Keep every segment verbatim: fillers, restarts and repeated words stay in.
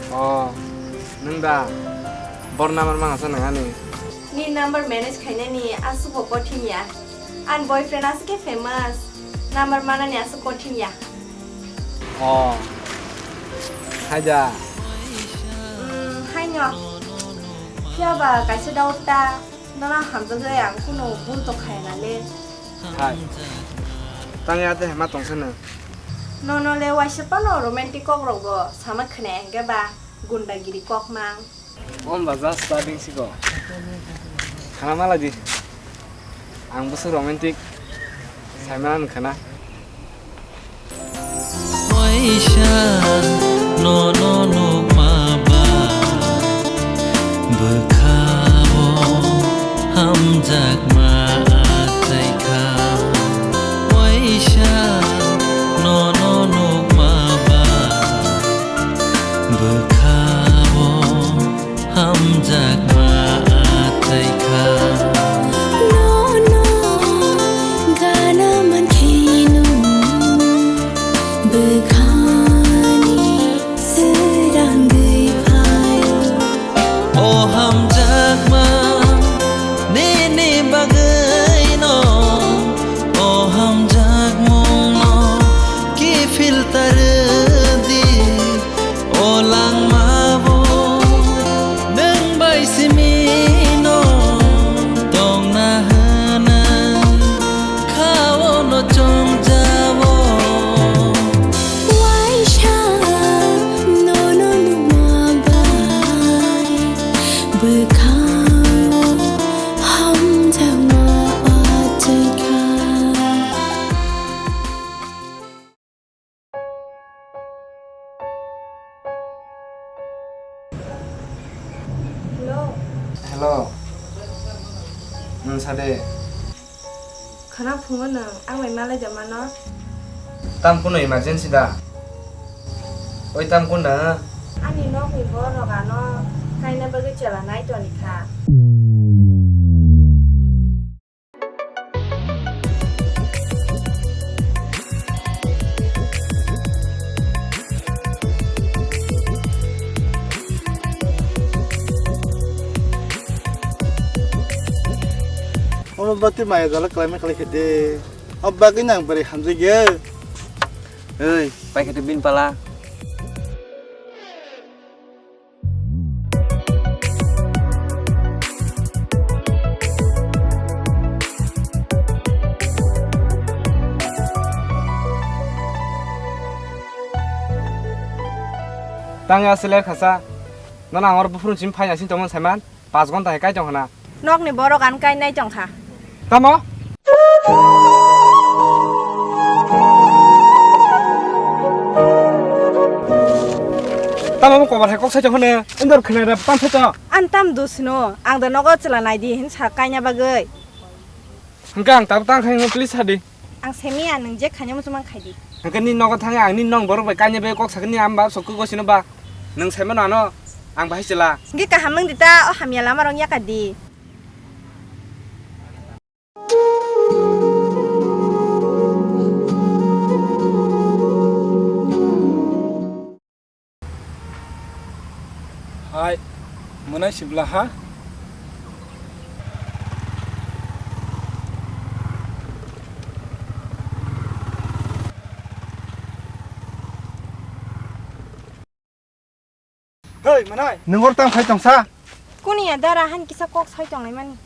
Oh, nwng da? Bor number mangasa nangani. Ni number manage khainani aswk bo kothin ya. Ani boyfriend aswk khe famous. Number manani aswk kothin ya. Oh. Hai da. Hmm, hai no. Phiya ba kaisa doubt ta. Nono hamjakgwi ang kunu bul tong khaya na le. Hai. Tang ya te hema tong sene. Nono le waisa phano romantic kok rok bo sama khne hingke ba gundagiri kok mang. Om ba just starting siko. Khana mala di. Ang busu romantic. Saimana khana. Waisa nono nukma ba bwkhao hamjakma achaikha. Waisa nono nukma ba bwkhao hamjakma achaikha. Nono gana mankheno bwkhani swrangwi phaio. O hamjakma nini bagwino, o hamjakmungno kiphil tarwdi. O langmao nwng bai simino tongna hwnwi khaono chongjao. Waisa nono nukma bai bwkhao hamjakma achaikha. Hello. Hello. Nwng sa de? Khana phungo nwng, ang bai malai da mano? Tam kuno emergency da? Oi tam kun da? Ani nokni borok ano kaina bagwi chwla nai toni kha. Omo bati maya jala kalaima kalai khe de. O bagwi nang bari hamjak ya. Oi, pai khe de bin pala. Tang ya sele khasa. Nana angor buphuru chim phai ya sin tongmon saiman. Pas gonta hai kai tong hana. Nokni borok an kai nai tong kha. Tamo? Tamo mo kobar hai kok sai tong hana. Indor khna da pan sai tong. An tam dusino, ang da nogo chwla nai di hin sa kaina bagwi. Hwnkhe ang tabuk tang khai no please sa di. Ang semiya nwng je khaina muchung mang khai di. Hwnkhe nini nogo thangwi ang nini nong borok bai kainwi bai kok sakni am ba sokwi gosino ba. Nwng saimano ano ang bahai chwla. Hwnkhe kaham wng di ta o hamya lama rok yaka di. Hai, mwnai sibla ha? Hei, mwnai, nwng or tang khai tong sa? Kuni ya dara han kisa kok sai tong lai mani.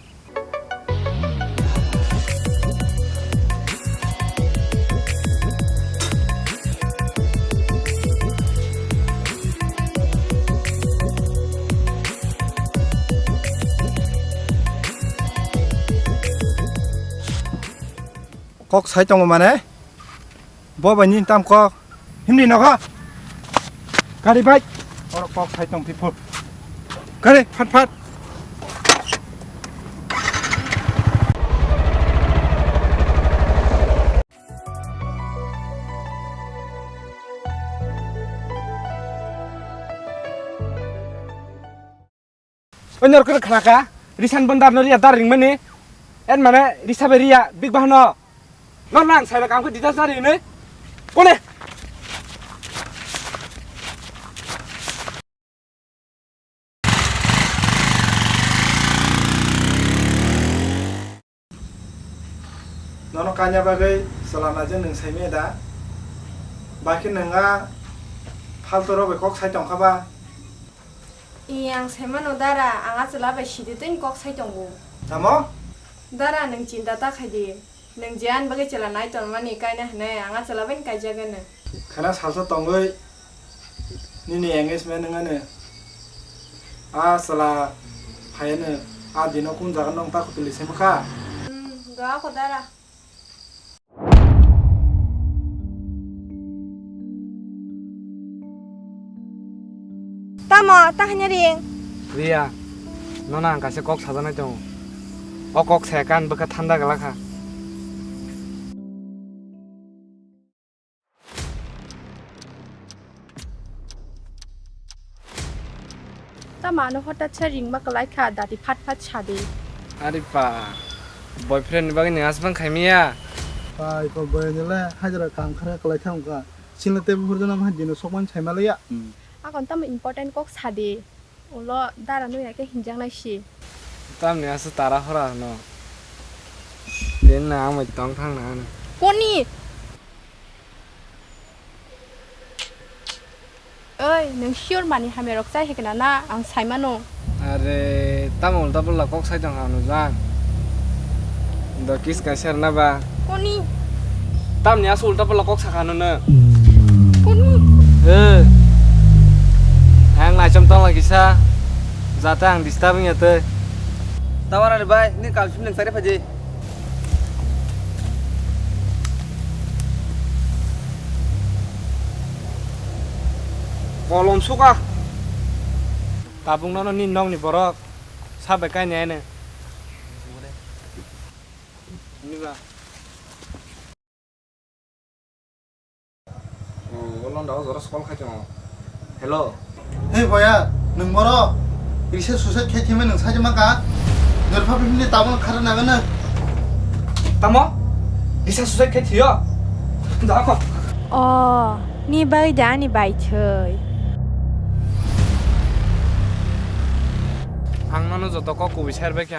Kok sai tongo mane? Bo bai nini tam kok? Himni nogo. Gari bai. Oro kok sai tong thik phur. Gari phat phat. Onyor khe khlaka, risan bondar no riya dar ring mani. En mane risa be riya big bahno. No nang sai kam khe didas dar ring ne. Kone? Kanya bagwi chwla naijak nwng saimaya da? Bakhe nwng a phalto rok bai kok sai tongkha ba? I, ang saimano dara, ang a chwla bai sidi twini kok sai tongo. Tamo? Dara, nwng chinta ta khaidi. Nwng je ani bagwi chwla nai tongmani kaina hwnwi ang a chwla bai kaijagano. Khana salsa tongwi nini engagement wngano. A chwla phaiano a dino kun jaga nong ta khutuli sema kha. Hmm, doa ko dara. Tamo, ta hanya ring. Ria, nono ang kaisa kok sajaknai tongo. O kok saya kan bwkha thanda glak kha. Tamo ano hotat sa ringma kwlai kha, dati phat phat sadi. Ari pa, boyfriend ni bagwi nwng asbang khaimiya? Pai ko boy ni le hajra kam khara kwlai thang ka. Sila tei buphur jona ma dino sokman sai ma le ya. Akon tamo important kok sadi. Ulo dara nui ya ke hinjak nai si. Tamni asu tara hora no. Den na amai tong thang na ano. Koni? Oi, nwng sure mani hamya rok chai hekna na, ang sai mano. Are, tamo ulta pulla kok sai tong ha nujang. Do kiss kaisa rwna ba. Koni? Tamni asu ulta pulla kok sakha nono. Koni? Eh. Ang naichom tong lagi sa. Jate ang disturb wngya tei. Tawar ani bai, ni kalsim nang sari phaji. Kolom suka. Tabuk nono ni nokni borok sabai kaini aino. Niba. Oh, o londa o jora call khai tongo. Hello. Hey boya, nwng boro? Risa suicide khai thima nwng sajima ka? Jorpha bimni tabung khara nagana. Tamo? Risa suicide khai thiyo? Da ko. Oh, ni bai da ni bai thai. Ang nono joto kok kubui serbai kha.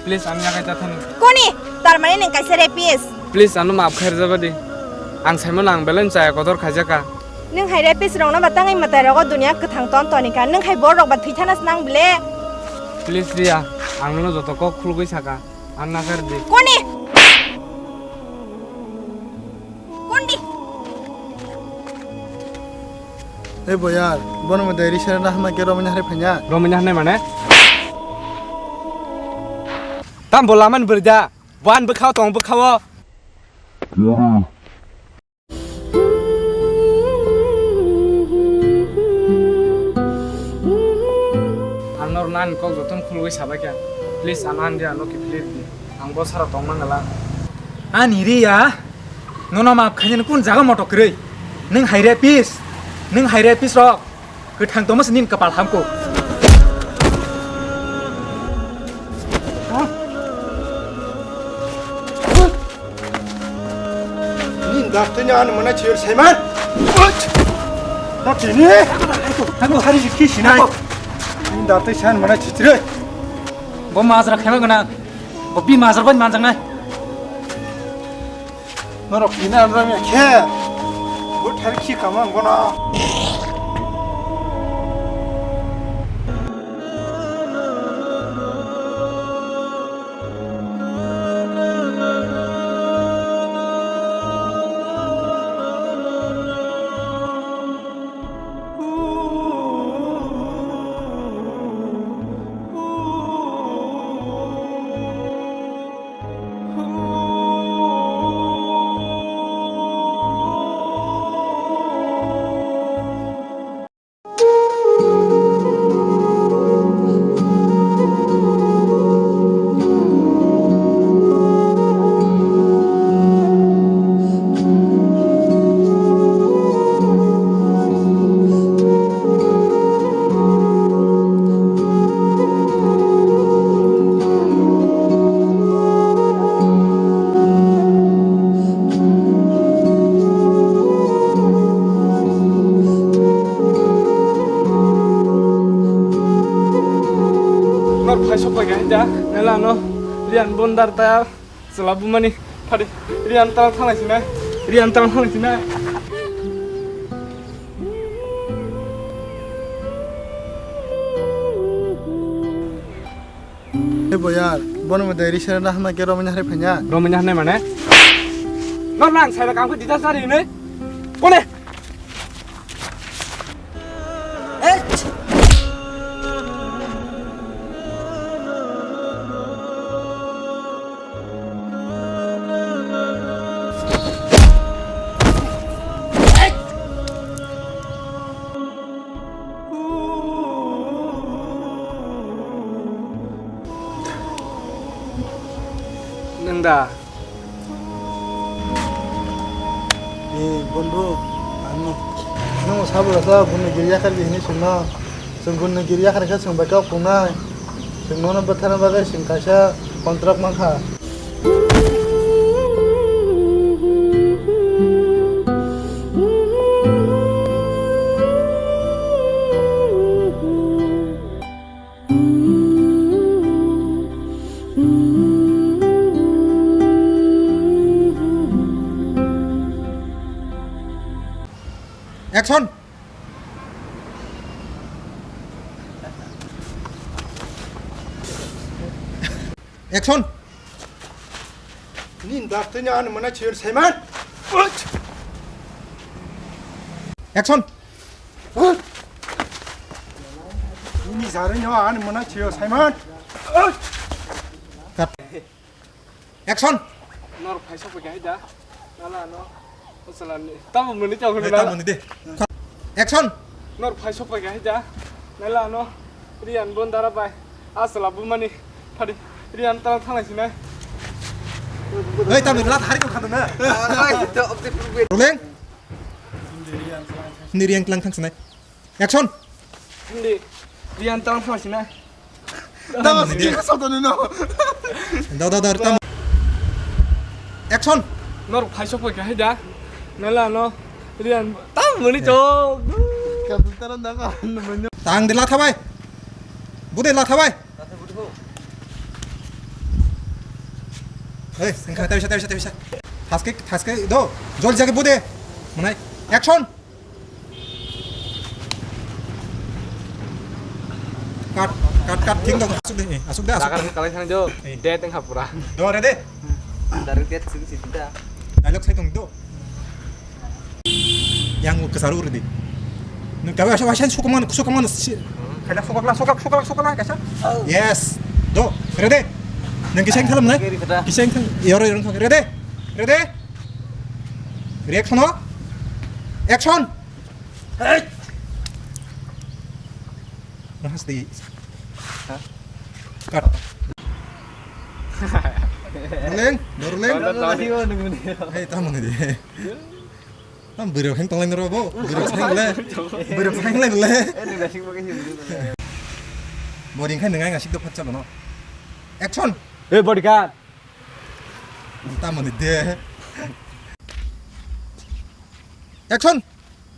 Please, ani yakai ta thani. Koni? Tar mane nwng kaisa rapist? Please, ano maaf khairjaba di. Ang saimano ang belai chaya kotor khaijakha. Nwng hai rapist rokno ba tangwi mwtai rogo duniya kwthang ton tonikha. Nwng hai borok ba thwi thana se nang bile. Please, Riya, ang nono joto kok khulugwi sakha. Ang nakar di. Koni? Kondi? Ei boyar, bono mo deri sera na hama ke romanya hari phanya. Romanya hanai mane? Tam bola man berja, ban bwkhao tong bwkhao. Ang nor nan kok joton khulwi sabai kha. Please, ang an dia loki please di. Ang bo sara tong mangala. Ani ri ya. Nono maaf khainani kun jaga motok kwrwi? Nwng hai rapist, nwng hai rapist rok. Kwthang tongma se nini kwpal hamkuk. Nini dakti ni ani mana chir saiman. No tini. Aku hari sikhi sinai. Nini dakti san mana chichre. Bo majra khema gana. Bo bi majra ban manjang nai. Norok tini anra mia khe. Bo thar khi kama gono. Nor phai sok pai kha da, nela no Rian bondar ta chwla bumani Phadi, Riyan tang thanglai sinai. Riyan tang thanglai sinai. Hey boyar, bono mo deri sera na hama ke romanya hari phanya. Romanya hanai mane? No nang sai kam ko dita sari ne. Kone? Nwng da? Eh, bondhu, ano. Nwng sabra sa bunni giri yakhar di hini sungno. Sung bunni giri yakhar khe sung bai kok kungnai. Sung nono bwthana bagwi sung kaisa contract mankha. Action! Action! Nini dakti ni ani mana chiyur saiman. Action! Nini jari no ani mana chiyur saiman. Cut. Action! Nor phai sok pai da. Nala no. Osalani. Tamo muni tamo Hey, na. Tamo ni de. Action! Nor phai sok pai da. Nala no. Riyan bon dara bai. Asala bumani. Phadi. Riyan tang thanglai sinai. Hey, tamo ni lat hari ko khadu na. Rolling. Ni Riyan tang thang sinai. Action! Hindi. Riyan tang thanglai sinai. Tamo sini ka soto ni no. Da, da, da, tam. Action! Nor phai sok pai da. Nala no. Riyan. Tamo muni chok. Ka taran da ka. Tang de la thabai. Bude la thabai. Hey, engkha taisa, taisa, taisa. Thaske, thaske do. Jol jage bude. Manai. Action! Cut, cut, cut, thik dong, asuk de, eh, asuk de, asuk de. Lagar kalai thani do, Eh. Death wngkha pura. Do, ready? Direct death sing sing da. Dialogue sai tong do. Yang kesaru ready. Nung kawe asa wasan sukuman, sukuman si. Kada sukak lah, sukak, sukak, sukak lah, kasa. Oh. Yes. Do, ready? Nang kisah yang thalam na? Kiri kada. Kisah yang thalam. Yoro, yoro, ready? Ready? Reaction, no? Action! Hey! Nahas di. Hah? Cut. Rolling, do rolling. Tonton, tonton. Hey, tamo ni di. Tam bwrwi heng tonglai noro bo. Bwrwi heng le. Bwrwi heng le le. Bo ring khai nang ngasik do phatsa bono. Action. Hey, bodyguard. Tamo ni de. Action.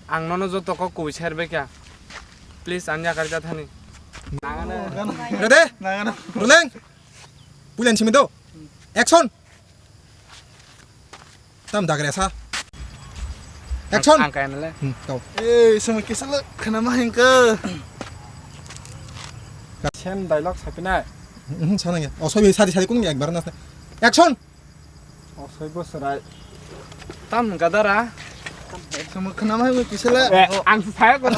Ang nono joto kok kubui ser bai kha. Please, ang yakar ja thani. Ready? Nagano. Rolling. Pulen simi do. Action. Tam dagre sa. Action. Ang, ang kaya nale. Hmm, kau. Eh, sama kisah le, kena main ke. Same dialogue sapinai. Hmm, sana ya. Oh, sorry, sadi, sadi, kung ya, ekbar nas. Action. Oh, sorry, bos, rai. Tam gadara. Sama kena main ke, kisah le. Eh, ang saya kau.